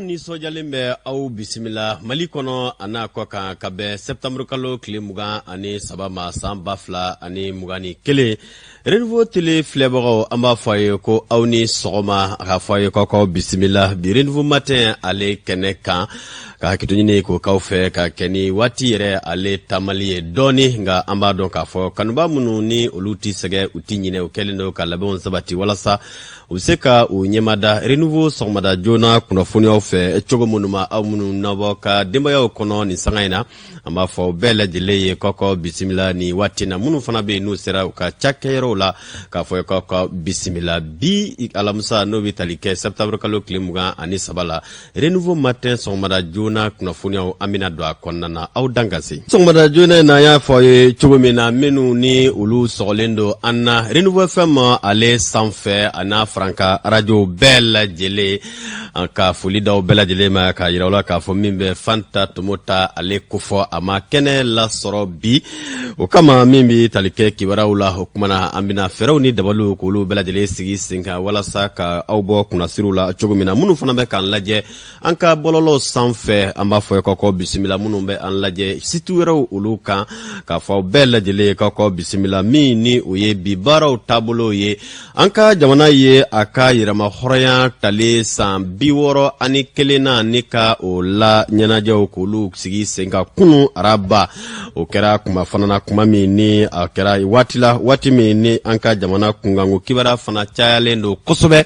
Nisɔndiyalen bɛ aw bisimila Mali kɔnɔ a n'a kɔ kan ka bɛn septembre kalo tile 23 ma san 2021. Renouveau télé filɛbagaw, an b'a fɔ a ye ko aw ni sɔgɔma, k'a fɔ a ye k'aw bisimila bi Renouveau matin ale kɛnɛ kan, ka hakɛto ɲini k'o k'aw fɛ ka kɛ ni waati yɛrɛ ale taamali ye dɔɔni. Nka an b'a dɔn k'a fɔ kanuba minnu ni olu tɛ sɛgɛ, u tɛ ɲinɛ, u kɛlen don ka labɛnw sabati walasa u bɛ se ka u ɲɛmada Renouveau sɔgɔmada joona kunnafoniyaw fɛ cogo minnu ma. Aw minnu n'aw ka denbayaw kɔnɔ nin sanga in na, an b'a fɔ bɛɛ lajɛlen ye k'aw ka bisimila nin waati na. Minnu fana bɛ yen n'u sera u ka cakɛyɔrɔw la, k'a fɔ k'aw ka bisimila bi alamisa, n'o bɛ tali kɛ septembre kalo tile 23 la. Renouveau matin sɔgɔmada joona kunnafoniyaw, an bɛna don a kɔnɔna na. Aw dan ka se sɔgɔmada joona in na, an y'a fɔ aw ye cogo min na, minnu ni olu sɔgɔlen don an na Renouveau FM ale sanfɛ, a n'a faranka arajo bɛɛ lajɛlen, an ka foli d'aw bɛɛ lajɛlen ma, k'a yira aw la k'a fɔ min bɛ Fanta Tomota ale kofɔ, a ma kɛnɛ lasɔrɔ bi. O kama, min bɛ tali kɛ kibaruyaw la, o kuma na, an bɛna fɛɛrɛw ni dabaliw k'olu bɛɛ lajɛlen sigi sen kan walasa ka aw bɔ kunnasiriw la cogo min na. Minnu fana bɛ k'an lajɛ an ka bɔlɔlɔw sanfɛ, an b'a fɔ k'aw bisimila. Minnu bɛ an lajɛ site wɛrɛw olu kan, k'a fɔ aw bɛɛ lajɛlen k'aw bisimila. Min ni o ye bi baaraw taabolo ye, an ka jamana ye a ka yɛrɛmahɔrɔnya talen san 61 na, ni ka o la ɲɛnajɛw k'olu sigi sen kan kunu araba. O kɛra kuma fana na, kuma min ni a kɛra waati la, waati min ni an ka jamana kunkanko kibaruya fana cayalen don kosɛbɛ,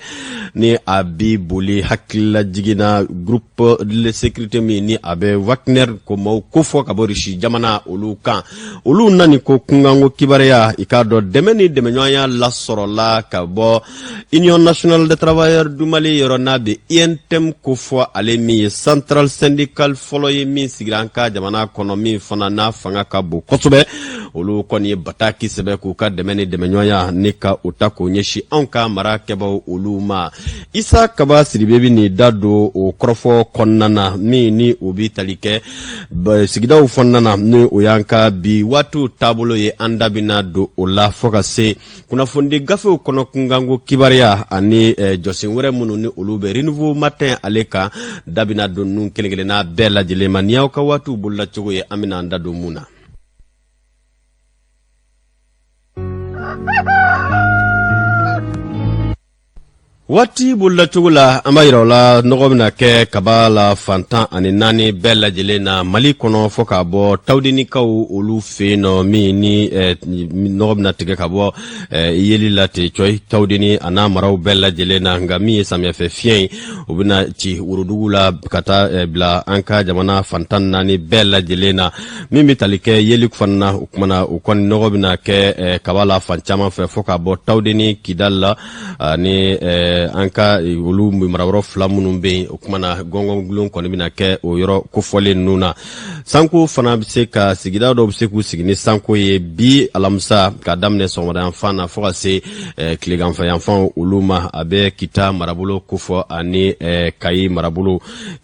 ni a bi boli hakililajigin na groupe de sécurité min ni a bɛ Wagner ko maaw kofɔ ka bɔ Russie jamana olu kan, olu nani ko kunkanko kibaruya. I k'a dɔn, dɛmɛ ni dɛmɛɲɔgɔnya lasɔrɔla ka bɔ Union nationale des travailleurs du Mali yɔrɔ, n'a bɛ UNTM kofɔ, ale min ye centrale syndicale fɔlɔ ye min sigira an ka jamana kɔnɔ, min fana n'a fanga ka bon kosɛbɛ. Olu kɔni ye bataki sɛbɛn k'u ka dɛmɛ ni dɛmɛɲɔgɔnya ni ka o ta k'o ɲɛsin anw ka mara kɛbaw olu ma. Isa Kaba Sidibe bɛ nin da don o kɔrɔfɔ kɔnɔna na, min ni o bɛ tali kɛ sigidaw kɔnɔna na, ni o y'an ka bi waatiw taabolo ye. An da bɛna don o la fo ka se kunnafonidi gafew kɔnɔ kunkanko kibaruya ani jɔsen wɛrɛ minnu ni olu bɛ Renouveau matin ale kan. Da bɛna don ninnu kelen kelenna bɛɛ lajɛlen ma. Ni y'aw ka waatiw bololacogo ye, an bɛna an da don mun na. Waati bololacogo la, an b'a yira aw la, nɔgɔ bɛna kɛ kaba la fan 14 bɛɛ lajɛlen na Mali kɔnɔ, fo k'a bɔ Tawudenikaw olu fɛ yen nɔ, min ni nɔgɔ bɛna tigɛ ka bɔ yeli la ten cɔyi Tawudeni a n'a maraw bɛɛ lajɛlen na. Nka min ye samiyɛfɛ fiɲɛ ye, o bɛna ci worodugu la ka taa bila an ka jamana fan 14 bɛɛ lajɛlen na. Min bɛ tali kɛ yeli fana na, o kuma na, o kɔni nɔgɔ bɛna kɛ kaba la fan caman fɛ, fo k'a bɔ Tawudeni, Kidali la ani an ka olu marayɔrɔ fila minnu bɛ yen. O kuma na, gɔngɔn kɔni bɛna kɛ o yɔrɔ kofɔlen ninnu na. Sanko fana bɛ se ka, sigida dɔw bɛ se k'u sigi ni sanko ye bi alamisa, ka daminɛ sɔgɔmada yanfan na fo ka se tileganfɛ yanfan olu ma. A bɛ Kita marabolo kofɔ ani Kayi marabolo.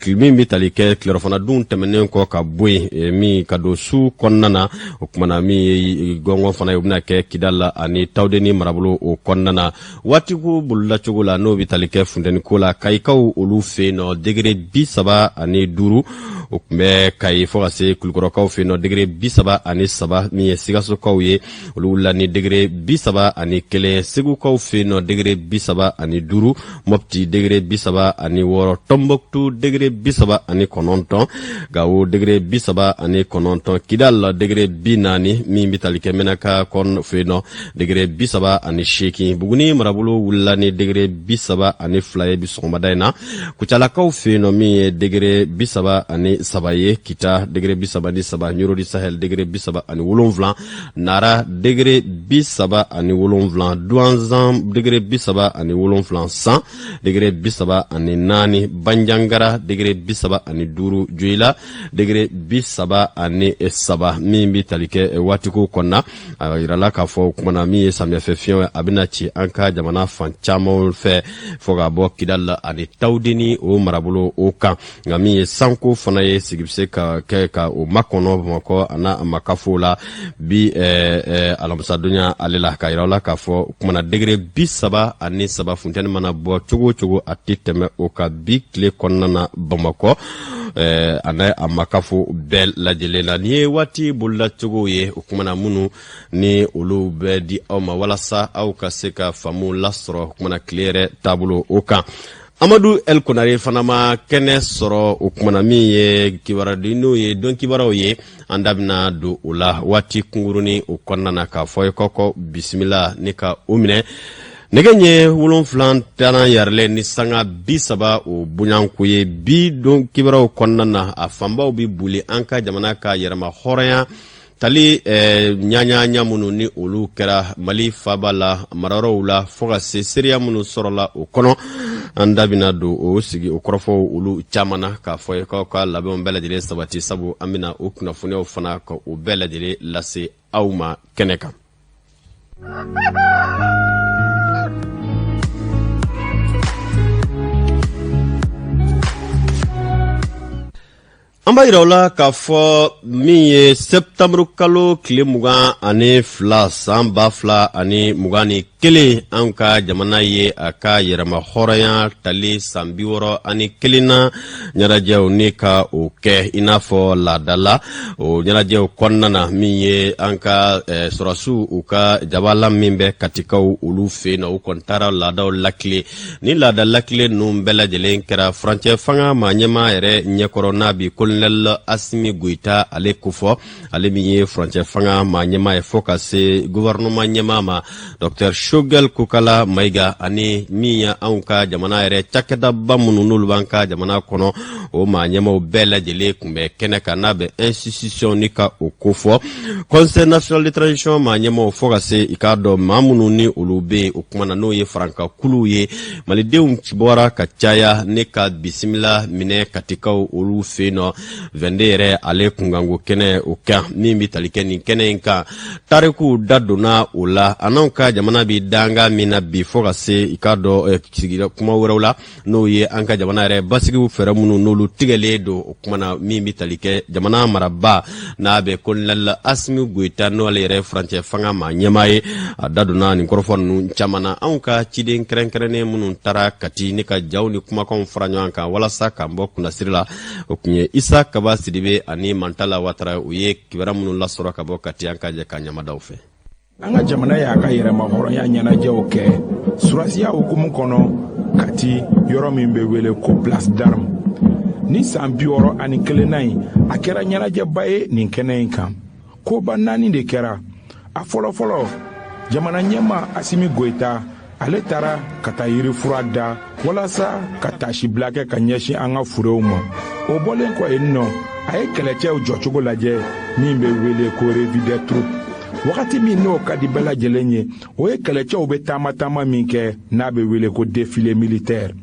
Min bɛ tali kɛ tilerɔfana dun tɛmɛnen kɔ ka bɔ yen, min ka don su kɔnɔna na, o kuma na, min ye gɔngɔn fana ye, o bɛna kɛ Kidali la ani Tawudeni marabolo o kɔnɔna na. Waatiko bololacogo la, n'o bɛ tali kɛ funteniko la, Kayikaw olu fɛ yen nɔ, degere 35 o tun bɛ Kayi, fo ka se Kulukɔrɔkaw fɛ yen nɔ, degere 33. Min ye Sikasokaw ye, olu wulila ni degere 31. Segukaw fɛ yen nɔ, degere 35. Mɔpti, degere 36. Tɔnbɔkutu, degere 39. Gawo, degere 39. Kidal, degere 40. Min bɛ tali kɛ Mɛnaka kɔn fɛ yen nɔ, degere 38. Buguni marabolo wulila ni degere 32 ye bi sɔgɔmada in na. Kucalakaw fɛ yen nɔ, min ye degere 33 ye. Kita, degere 33. Ɲoro du Sahel, degere 37. Nara, degere 37. Duwanzan, degere 37. San, degere 34. Banjangara, degere 35. Joyila, degere 33. Min bɛ tali kɛ waatiko kɔnɔna, a yirala k'a fɔ o kuma na, min ye samiyɛfɛ fiɲɛ ye, a bɛna ci an ka jamana fan caman fɛ. fɛ fo ka bɔ Kidal ani Tawudeni o marabolo o kan. Nka min ye sanko fana ye, sigi bɛ se ka kɛ ka o makɔnɔ Bamakɔ a n'a makafo la bi alamisadonya ale la, k'a yira aw la k'a fɔ o kumana degere 33 funteni mana bɔ cogo o cogo, a tɛ tɛmɛ o kan bi tile kɔnɔna na Bamakɔ a n'a a makafo bɛɛ lajɛlen na. Nin ye waati bololacogow ye, o kumana minnu ni olu bɛ di aw ma walasa aw ka se ka faamu lasɔrɔ o kumana tile yɛrɛ taabolo o kan. Amadu El Konare fana ma kɛnɛ sɔrɔ, o kumana min ye kibaruya n'o ye don kibaruyaw ye, an da bɛna don o la waati kunkurunin o kɔnɔna na k'a fɔ ye kɔkɔ bisimila ni ka o minɛ. Nɛgɛ ɲɛ 7 taara yɛrɛlɛ ni sanga 30 o bonyanko ye. Bi don kibaruyaw kɔnɔna na, a fanbaw bɛ boli an ka jamana ka yɛrɛma hɔrɔnya tali ɲaɲaɲa minnu ni olu kɛra Mali faaba la, marayɔrɔw la, fo ka se seereya minnu sɔrɔla o kɔnɔ. An da bɛna don o sigi o kɔrɔfɔw olu caman na k'a fɔ ye k'aw ka labɛnw bɛɛ lajɛlen sabati, sabu an bɛna o kunnafoniyaw fana ka o bɛɛ lajɛlen lase aw ma kɛnɛ kan. An b'a yira aw la k'a fɔ min ye sɛptanburu kalo tile 22 san 2021, an ka jamana ye a ka yɛrɛma hɔrɔnya tali san 61nan ɲɛnajɛw ni ka o kɛ i n'a fɔ laada la. O ɲɛnajɛw kɔnɔna na, min ye an ka sɔrɔsiw u ka jabala min bɛ Katikaw olu fɛ yen nɔ, u kɔni taara laadaw lakile. Ni laada lakile ninnu bɛɛ lajɛlen kɛra furancɛ fanga maa ɲɛmaa yɛrɛ ɲɛkɔrɔ, n'a bi kolonɛli Asimi Goyita ale kofɔ, ale min ye furancɛ fanga maa ɲɛmaa ye, fo ka se gouvernement ɲɛmaa ma Dr Shogɛl Kokala Mayiga, ani min ye anw ka jamana yɛrɛ cakɛdaba minnu n'olu b'an ka jamana kɔnɔ, o maa ɲɛmaaw bɛɛ lajɛlen tun bɛ kɛnɛ kan, n'a bɛ institution ni ka o kofɔ Conseil national de transition maa ɲɛmaaw, fo ka se i k'a dɔn maa minnu ni olu bɛ yen o kuma na, n'o ye farankakuluw ye. Malidenw bɔra ka caya ne ka bisimila minɛ Katikaw olu fɛ yen nɔ 22 yɛrɛ ale kunkanko kɛnɛ o kan. Min bɛ tali kɛ nin kɛnɛ in kan, tarikuw da donna o la, a n'anw ka jamana bɛ danga min na bi, fo ka se i k'a dɔn sigida kuma wɛrɛw la, n'o ye an ka jamana yɛrɛ basigiw fɛɛrɛ minnu n'olu tigɛlen don o kuma na. Min bɛ tali kɛ jamana maraba n'a bɛ kolonɛli Asimi Goyita, n'ale yɛrɛ furancɛ fanga maa ɲɛmaa ye, a da donna nin kɔrɔfɔ ninnu caman na. Anw ka ciden kɛrɛnkɛrɛnnen minnu taara Kati ni ka jaw ni kumakanw fara ɲɔgɔn kan walasa k'an bɔ kunnasiri la, o tun ye Isa Kaba Sidibe ani Mantala Watara. U ye kibaruya minnu lasɔrɔ ka bɔ Kati, an ka jɛ ka ɲamadaw fɛ. An ka jamana y'a ka yɛrɛmahɔrɔnya ɲɛnajɛw kɛ surasiya hukumu kɔnɔ Kati, yɔrɔ min bɛ wele ko Place d'Armes. Ni san 61nan in, a kɛra ɲɛnajɛba ye nin kɛnɛ in kan. Koba naani de kɛra. A fɔlɔfɔlɔ, jamana ɲɛmaa Asimi Goyita, ale taara ka taa yirifura da walasa ka taasibila kɛ ka ɲɛsin an ka furew ma. O bɔlen kɔ yen nɔ, a ye kɛlɛcɛw jɔcogo lajɛ min bɛ wele ko revue des troupes. Wagati min n'o ka di bɛɛ lajɛlen ye, o ye kɛlɛcɛw bɛ taama taama min kɛ n'a bɛ wele ko défilé militaire.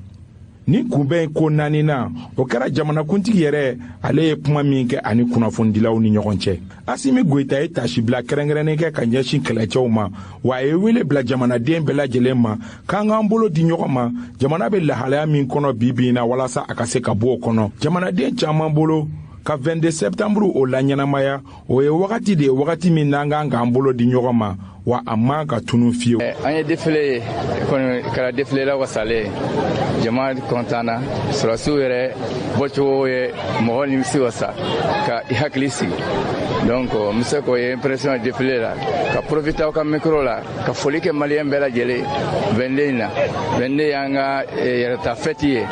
Nin kunbɛn ko naaninan, o kɛra jamanakuntigi yɛrɛ, ale ye kuma min kɛ ani kunnafonidilaw ni ɲɔgɔn cɛ. Asimi Goyita ye taasibila kɛrɛnkɛrɛnnen kɛ ka ɲɛsin kɛlɛcɛw ma, wa a ye wele bila jamanaden bɛɛ lajɛlen ma k'an k'an bolo di ɲɔgɔn ma jamana bɛ lahalaya min kɔnɔ bi bi in na, walasa a ka se ka bɔ o kɔnɔ. Jamanaden caman bolo, ka 22 septembre o laɲɛnamaya, o ye wagati de ye, wagati min n'an kan k'an bolo di ɲɔgɔn ma, wa a man ka tunu fiyewu. An ye défilé ye kɔni, kɛra défilé la wasalen ye, jama kɔntanna. Sɔrɔsiw yɛrɛ bɔcogo ye mɔgɔ nimisi wasa ka i hakili sigi. Donc n bɛ se k'o ye impression défilé la, ka profiter aw ka micro la ka foli kɛ maliyɛn bɛɛ lajɛlen 22 in na. 22 y'an ka yɛrɛta fɛti ye,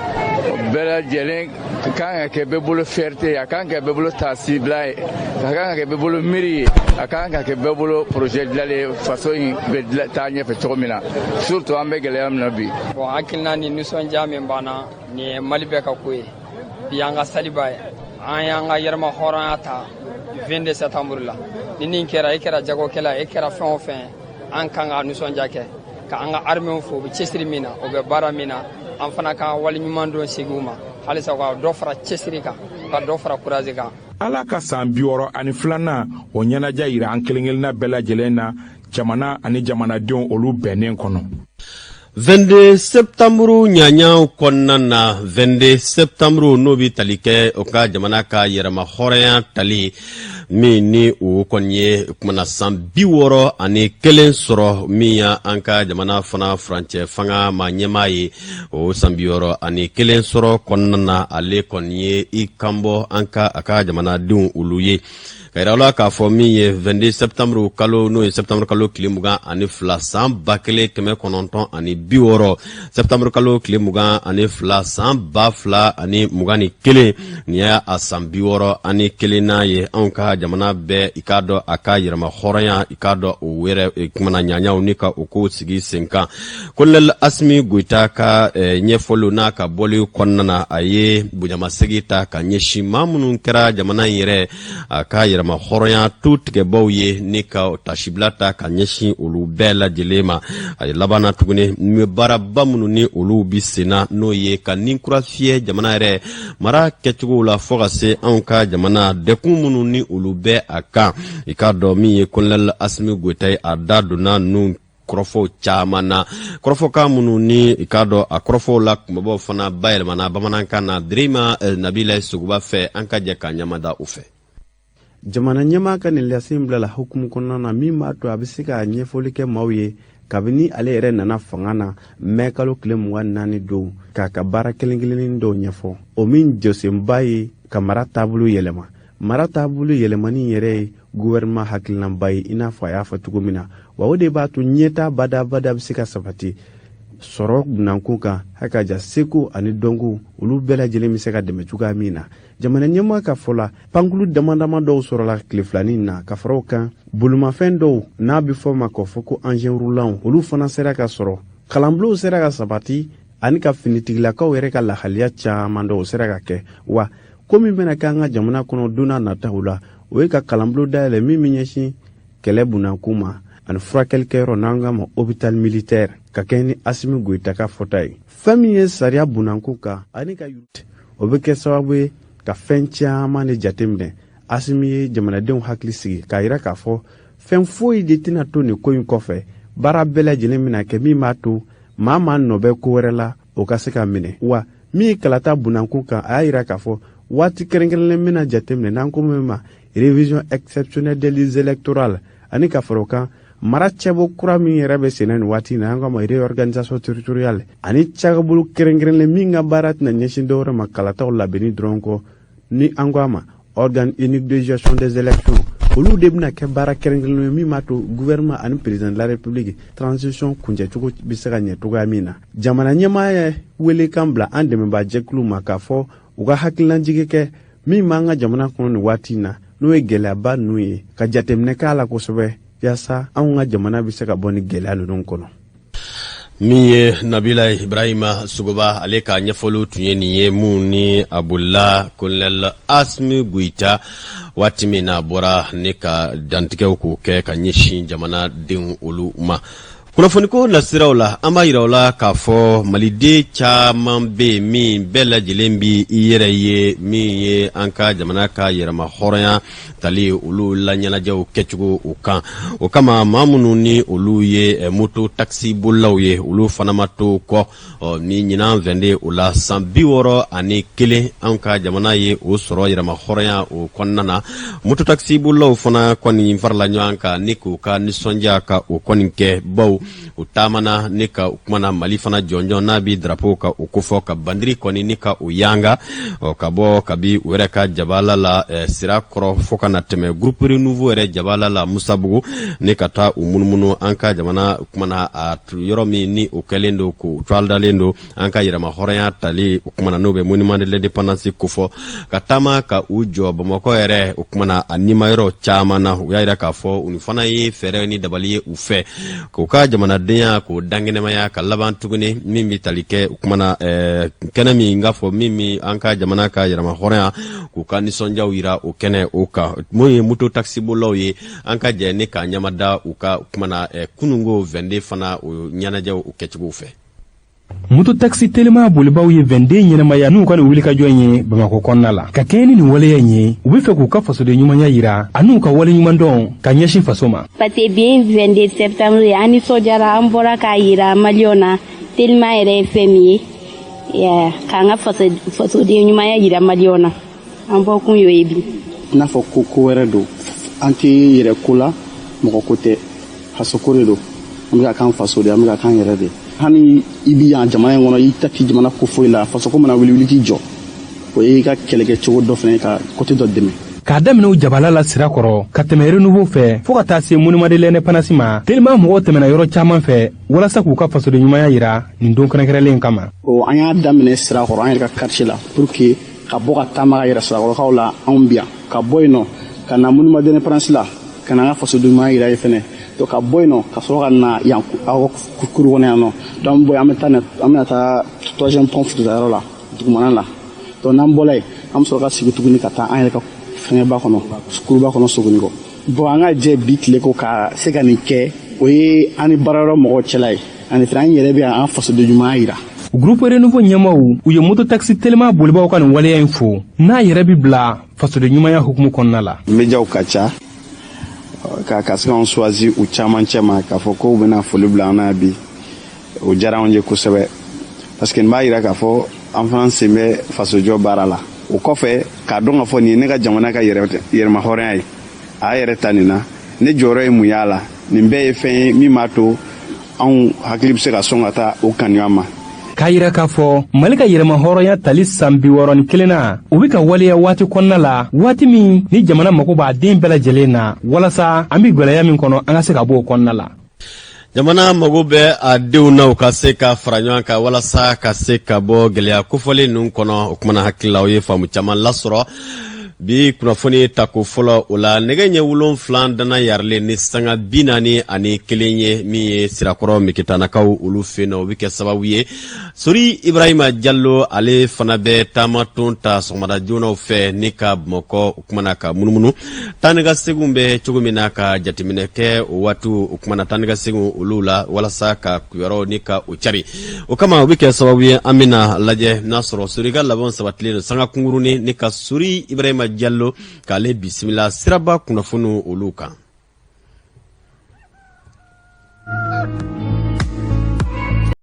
bɛɛ lajɛlen kan ka kɛ bɛɛ bolo fierté ye, a kan ka kɛ bɛɛ bolo taasibila ye, a kan ka kɛ bɛɛ bolo miiri ye, a kan ka kɛ bɛɛ bolo projet dilalen ye, faso in bɛ taa ɲɛfɛ cogo min na, surtout an bɛ gɛlɛya min na bi. Bon, hakilina ni nisɔndiya min b'an na, nin ye Mali bɛɛ ka ko ye. Bi an ka saliba ye, an y'an ka yɛrɛma hɔrɔnya ta 22 septembre la. Ni nin kɛra, e kɛra jagokɛla, e kɛra fɛn o fɛn ye, an kan ka nisɔndiya kɛ ka an ka armée fo, u bɛ cɛsiri min na, u bɛ baara min na. An fana ka waleɲuman don segin u ma halisa, ka dɔ fara cɛsiri kan, ka dɔ fara courage kan. Ala ka san 62nan o ɲɛnajɛ yira an kelen kelenna bɛɛ lajɛlen na, jamana ani jamanadenw olu bɛnnen kɔnɔ. 22 septembre ɲaɲaw kɔnɔna na, 22 septembre n'o bɛ tali kɛ o ka jamana ka yɛrɛma hɔrɔnya tali min ni o kɔni ye kumana san 61 sɔrɔ, min y'an ka jamana fana furancɛ fanga ma ɲɛmaa ye, o san 61 sɔrɔ kɔnɔna na, ale kɔni ye i kanbɔ an ka a ka jamanadenw olu ye, ka yira la k'a fɔ min ye 22 septembre kalo, n'o ye septembre kalo tile 22 san 1960, septembre kalo tile 22 san 2021, nin y'a a san 61nan ye anw ka jamana bɛɛ, i k'a dɔn, a ka yɛrɛma hɔrɔnya, i k'a dɔn, o yɛrɛ kumana ɲaɲaw ni ka o kow sigi sen kan. Kolonɛli Asimi Goyita ka ɲɛfɔliw n'a ka bɔli kɔnɔna na, a ye bonyamasegin ta ka ɲɛsin maa minnu kɛra jamana in yɛrɛ a ka yɛrɛma hɔrɔnya tu tigɛbaw ye, ni ka tasibila ta ka ɲɛsin olu bɛɛ lajɛlen ma. A ye laban na tuguni, baaraba minnu ni olu bi senna, n'o ye ka ni kura fiyɛ jamana yɛrɛ mara kɛcogo la, fɔɔ ka se anw ka jamana dɛkun minnu ni olu bɛ a kan, i k'a dɔn, min ye kolonɛli Asimi Goyita ye, a da donna ninnu kɔrɔfɔw caman na, kɔrɔfɔkan minnu ni i k'a dɔn a kɔrɔfɔw la kunbabaw fana bayɛlɛmana bamanankan na Birima Nabila Sogoba fɛ. An ka jɛ k'a ɲamada u fɛ. Jamana ɲɛmaa ka nin lase in bilala hukumu kɔnɔna na min b'a to a bɛ se ka ɲɛfɔli kɛ maaw ye kabini ale yɛrɛ nana fanga na mɛ kalo tile 24 don, k'a ka baara kelen kelennin dɔw ɲɛfɔ, o min jɔsenba ye ka mara taabolo yɛlɛma. Mara taabolo yɛlɛmani yɛrɛ ye gouvernement hakilinaba ye, i n'a fɔ a y'a fɔ cogo min na wa, o de b'a to ɲɛtaa badabada bɛ se ka sabati sɔrɔ gunankun kan, hakaja seko ani dɔnko, olu bɛɛ lajɛlen bɛ se ka dɛmɛ cogoya min na. Jamana ɲɛmaa ka fɔ la, pankulu dama dama dɔw sɔrɔla tile filanin na. Ka fara o kan, bolimafɛn dɔw n'a bɛ fɔ ma k'a fɔ ko engin roulant, olu fana sera ka sɔrɔ, kalanbulonw sera ka sabati, ani ka finitigilakaw yɛrɛ ka lahaliya caman dɔw sera ka kɛ. Wa ko min bɛna kɛ an ka jamana kɔnɔ don n'a nataw la, o ye ka kalanbulon dayɛlɛ min bɛ ɲɛsin kɛlɛ bunakun ma, ani furakɛlikɛyɔrɔ n'an k'a ma hôpital militaire, ka kɛ ni Asimi Goyita ka fɔta ye. Fɛn min ye sariya bunakun kan ani ka o bɛ kɛ sababu ye ka fɛn caman de jateminɛ. Asimi ye jamanadenw hakili sigi k'a yira k'a fɔ fɛn foyi de tɛna to nin ko in kɔfɛ. Baara bɛɛ lajɛlen bɛna kɛ min b'a to maa maa nɔ bɛ ko wɛrɛ la, o ka se ka minɛ. Wa min ye kalata bunakun kan, a y'a yira k'a fɔ waati kɛrɛnkɛrɛnlen bɛna jateminɛ n'an ko min ma révision exceptionnelle des listes électorales, ani ka fara o kan, mara cɛbɔ kura min yɛrɛ bɛ senna nin waati in na, an k'a ma réorganisation territoriale, ani cakɛbolo kɛrɛnkɛrɛnlen min ka baara tɛna ɲɛsin dɔwɛrɛ ma kalataw labɛnni dɔrɔn kɔ, ni an ko a ma organe unique de gestion des élections, olu de bɛna kɛ baara kɛrɛnkɛrɛnnen ye min b'a to gouvernement ani président de la République transition kuncɛcogo bɛ se ka ɲɛ cogoya min na. Jamana ɲɛmaa ye welekan bila an dɛmɛbaajɛkulu ma k'a fɔ u ka hakililajigi kɛ min b'an ka jamana kɔnɔ nin waati in na, n'o ye gɛlɛyaba ninnu ye, ka jateminɛ k'a la kosɛbɛ yaasa anw ka jamana bɛ se ka bɔ ni gɛlɛya ninnu kɔnɔ. Min ye Nabila Ibrahima Sogoba ale ka ɲɛfɔliw tun ye nin ye, mun ni a bolila kolonɛli Asimi Goyita waati min na a bɔra ni ka dantigɛw k'o kɛ ka ɲɛsin jamanadenw olu ma. Kunnafoniko nasiraw la, an b'a yira aw la k'a fɔ maliden caman bɛ yen min bɛɛ lajɛlen bi i yɛrɛ ye min ye an ka jamana ka yɛrɛma hɔrɔnya tali olu la ɲɛnajɛw kɛcogo o kan. O kama, maa minnu ni olu ye moto takisi bolilaw ye, olu fana ma to kɔ. Ni ɲinan 22 o la, san 61 an ka jamana ye o sɔrɔ yɛrɛma hɔrɔnya o kɔnɔna na, moto takisi bolilaw fana kɔni farala ɲɔgɔn kan ni k'u ka nisɔndiya ka o kɔni kɛ, baw u taamana ni ka o kumana Mali fana jɔnjɔn n'a bi drapeau ka o kofɔ, ka bandiri kɔni ni ka o yanga ka bɔ kabi u yɛrɛ ka jabala la sira kɔrɔ fo ka na tɛmɛ Groupe Renouveau yɛrɛ jabala la Musabugu, ni ka taa u munumunu an ka jamana kumana a yɔrɔ min ni o kɛlen don k'o toile don an ka yɛrɛma hɔrɔnya tali o kumana, n'o bɛ monument de l'indépendance kofɔ, ka taama ka u jɔ Bamakɔ yɛrɛ o kumana a nimayɔrɔ caman na. U y'a yira k'a fɔ nin fana ye fɛɛrɛ ni dabali ye u fɛ k'u ka jamanadenya k'o dankɛnɛmaya. Ka laban tuguni, min bɛ tali kɛ o kumana kɛnɛ min k'a fɔ min bɛ an ka jamana ka yɛrɛma hɔrɔnya, k'u ka nisɔndiyaw yira o kɛnɛ o kan, mun ye moto takisibolilaw ye. An ka jɛ ni k'a ɲamada u ka kumana kununko 22 fana o ɲɛnajɛw o kɛcogow fɛ. Moto taxi telima bolibaw ye 22 ɲɛnamaya n'u ka nin wulikajɔ in ye Bamakɔ kɔnɔna la. Ka kɛɲɛ ni nin waleya in ye, u bɛ fɛ k'u ka fasoden ɲumanya yira an'u ka waleɲumandɔn ka ɲɛsin faso ma. Parce que bi ye 22 septembre ye, an nisɔndiyara, an bɔra k'a yira maliyɛnw na. Telima yɛrɛ ye fɛn min ye, k'an ka fasoden ɲumanya yira maliyɛnw na, an bɔkun y'o ye bi. I n'a fɔ ko ko wɛrɛ don, an tɛ yɛrɛ ko la, mɔgɔ ko tɛ, fasoko de don. An bɛ ka k'an faso de, an bɛ ka k'an yɛrɛ de. Hali i bi yan jamana in kɔnɔ, i ta ti jamana ko foyi la, fasoko mana wuli, wuli k'i jɔ, o ye i ka kɛlɛkɛcogo dɔ fana ye, ka côté dɔ dɛmɛ. K'a daminɛ o jabala la Sirakɔrɔ, ka tɛmɛ Renouveau fɛ, fɔɔ ka taa se Monument de l'Indépendance ma, Telima mɔgɔw tɛmɛna yɔrɔ caman fɛ walasa k'u ka fasoden ɲumanya yira nin don kɛrɛnkɛrɛnlen kama. O an y'a daminɛ Sirakɔrɔ, an yɛrɛ ka quartier la, pour que ka bɔ ka taama ka yɛrɛ Sirakɔrɔkaw la anw bi yan, ka bɔ yen nɔ ka na Monument de l'Indépendance la, ka na an ka fasoden ɲumanya yira ye fɛnɛ. Donc ka bɔ yen nɔ ka sɔrɔ ka na yan, aw kuru kɔnɔ yan nɔ. Donc an bɔ yen, an bɛ taa, an bɛna taa troisième pont yɔrɔ la, dugumana la. Donc n'an bɔla yen, an bɛ sɔrɔ ka sigi tuguni ka taa an yɛrɛ ka fɛngɛba kɔnɔ, kuruba kɔnɔ, Sogonikɔ. Bon, an ka jɛ bi tile ko ka se ka nin kɛ, o ye an ni baarayɔrɔ mɔgɔw cɛla ye, ani fɛnɛ an yɛrɛ bɛ an fasoden ɲumanya yira. Groupe Renouveau ɲɛmaw, u ye mototaxi telima bolibaw ka nin waleya in fo, n'a yɛrɛ bi bila fasoden ɲumanya hukumu kɔnɔna la. Médiaw ka ca ka se k'an choisi u caman cɛ ma k'a fɔ k'u bɛna foli bila an na bi, o diyara anw ye kosɛbɛ, parce que nin b'a yira k'a fɔ an fana sen bɛ fasojɔ baara la. O kɔfɛ, k'a dɔn k'a fɔ nin ye ne ka jamana ka yɛrɛma hɔrɔnya ye, a y'a yɛrɛ ta nin na, ne jɔyɔrɔ ye mun y'a la? Nin bɛɛ ye fɛn ye min b'a to anw hakili bɛ se ka sɔn ka taa o kanuya ma. K'a yira k'a fɔ Mali ka yɛrɛma hɔrɔnya tali san 61nan, o be ka waleya waati kɔnɔna la, waati min ni jamana mago b'a den bɛɛ lajɛlen na, walasa an be gwɛlɛya min kɔnɔ, an ka se ka bɔ o kɔnɔna la. Jamana mago bɛ a denw na, u ka se ka fara ɲɔgɔn kan walasa ka se ka bɔ gɛlɛya kofɔlen ninnu kɔnɔ. O kumana, hakili la, o ye faamu caman lasɔrɔ bi kunnafoni tako fɔlɔ o la. Nɛgɛ ɲɛ 7 dana yarilen ni sanga 41 ye, min ye Sirakɔrɔ Meketanakaw olu fɛ yen nɔ, o bɛ kɛ sababu ye Sori Ibrahima Jalo, ale fana bɛ taamaton ta sɔgɔmada joonaw fɛ ni ka Bamakɔ, o kumana ka munumunu taa ni ka seginw bɛ cogo min na, ka jateminɛ kɛ o waatiw, o kumana taa ni ka seginw olu la, walasa ka kibaruyaw ni ka o cari. O kama, o bɛ kɛ sababu ye an bɛna lajɛ n'a sɔrɔ Sori ka labɛnw sabatilen don. Sanga kunkurunin ni ka Sori Ibrahima Jalo k'ale bisimila siraba kunnafoniw olu kan.